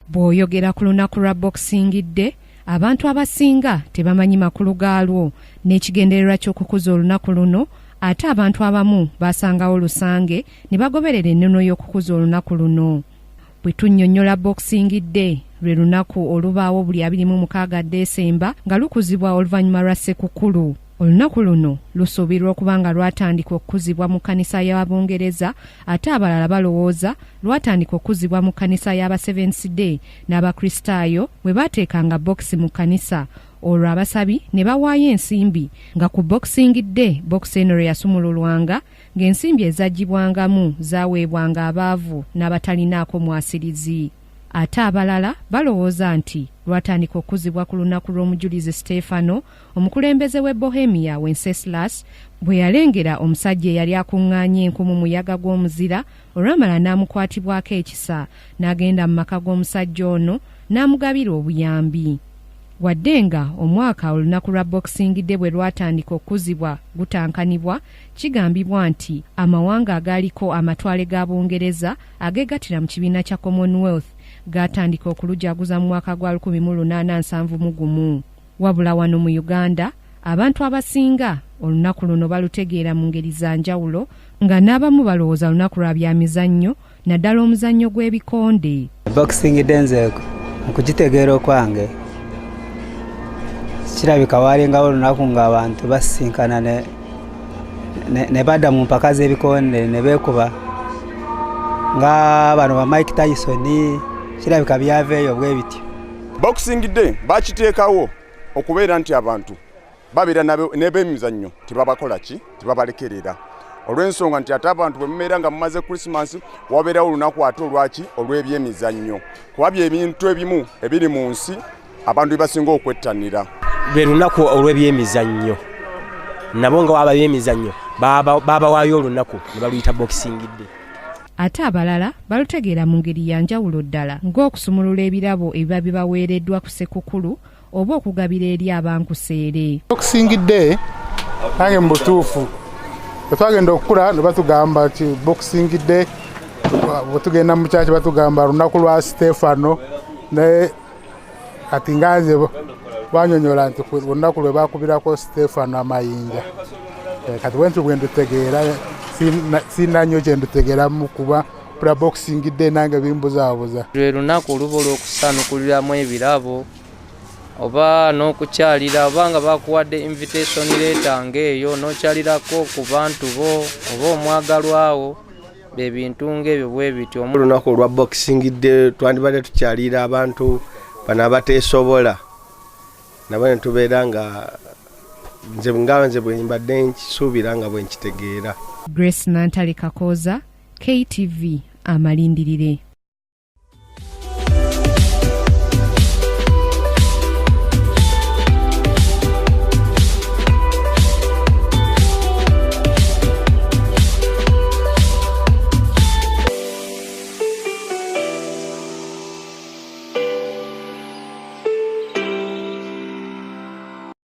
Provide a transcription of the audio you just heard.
Bw'oyogera ku lunaku lwa Boxing Day, abantu abasinga tebamanyi makulu gaalwo n'ekigendererwa ky'okukuza olunaku luno ate abantu abamu basangawo lusange ne bagoberera ennono y'okukuza olunaku luno. Bwe tunnyonnyola Boxing Day lwe lunaku olubaawo buli 26 Desemba nga lukuzibwa oluvannyuma lwa Ssekukulu. Olunaku luno lusuubirwa okuba nga lwatandika okukuzibwa mu kkanisa y'Abungereza ate abalala balowooza lwatandika okukuzibwa mu kkanisa y'aba Seventh Day n'Abakristaayo bwe baateekanga bbokisi mu kkanisa olwo abasabi ne bawaayo ensimbi nga ku Boxing Day bbokisi eno lwe yasumululwanga ng'ensimbi ezaggyibwangamu zaaweebwanga abaavu n'abatalinaako mwasirizi. Ate abalala balowooza nti lwatandika okukuzibwa ku lunaku lw'omujulizi Siteefano, omukulembeze w'e Bohemia Wenceslas bwe yalengera omusajja eyali akuŋŋaanya enku mu muyaga gw'omuzira olwamala n'amukwatibwako ekisa n'agenda mu maka g'omusajja ono n'amugabira obuyambi. Wadde nga omwaka olunaku lwa Boxing Day bwe lwatandika okukuzibwa gutankanibwa, kigambibwa nti amawanga agaaliko amatwale ga Bungereza ageegattira mu kibiina kya Commonwealth gaatandika okulujaguza mu mwaka gwa 1871. Wabula wano mu Uganda abantu abasinga olunaku luno balutegeera mu ngeri za njawulo nga n'abamu balowooza lunaku lwa byamizannyo naddala omuzannyo gw'ebikonde. Boxing Day nze mu kugitegeera okwange kirabika waalingawo olunaku ng'abantu basisinkana ne, ne, ne badda mu mpaka z'ebikonde ne beekuba nga bano ba Mike Tyson kirabika byava eyo bwe bityo. Boxing Day bakiteekawo okubeera nti abantu babeera n'ebemizannyo tebabakola ki tebabalekerera olw'ensonga nti ate abantu bwe mubeera nga mumaze Christmas wabeerawo olunaku ate olwaki olw'ebyemizannyo kuba byebintu ebimu ebiri mu nsi abantu bye basinga okwettanira. Lwe lunaku olw'ebyemizannyo nabo nga waba byemizannyo babawaayo olunaku ne baluyita Boxing Day. Ate abalala balutegeera mu ngeri ya njawulo ddala ng'okusumulula ebirabo ebiba bibaweereddwa ku Ssekukulu oba okugabira eri abankuseere. Boxing Day nange mu butuufu bwe twagenda okukula ne batugamba nti Boxing Day, bwe tugenda mu kyaki batugamba lunaku lwa Stefano, naye kati nga nze banyonyola nti olunaku lwe bakubirako Stefano amayinja. Eh, kati bwentyo bwe ndutegeera, sirina nnyo kye ndutegeeramu kuba pula Boxing Day nange bimbuzaabuza. Lwe lunaku oluba olw'okusanukuliramu ebirabo oba n'okukyalira oba nga bakuwadde invitation letter ng'eyo n'okyalirako ku bantu bo oba omwagalwawo be bintu ng'ebyo bwe bityo. Olunaku olwa Boxing Day twandibadde tukyalira abantu bano abateesobola nabo ne tubeera nga nze nga nze bwe mbadde nkisuubira nga bwe nkitegeera. Grace Nantale Kakooza, KTV, Amalindirire.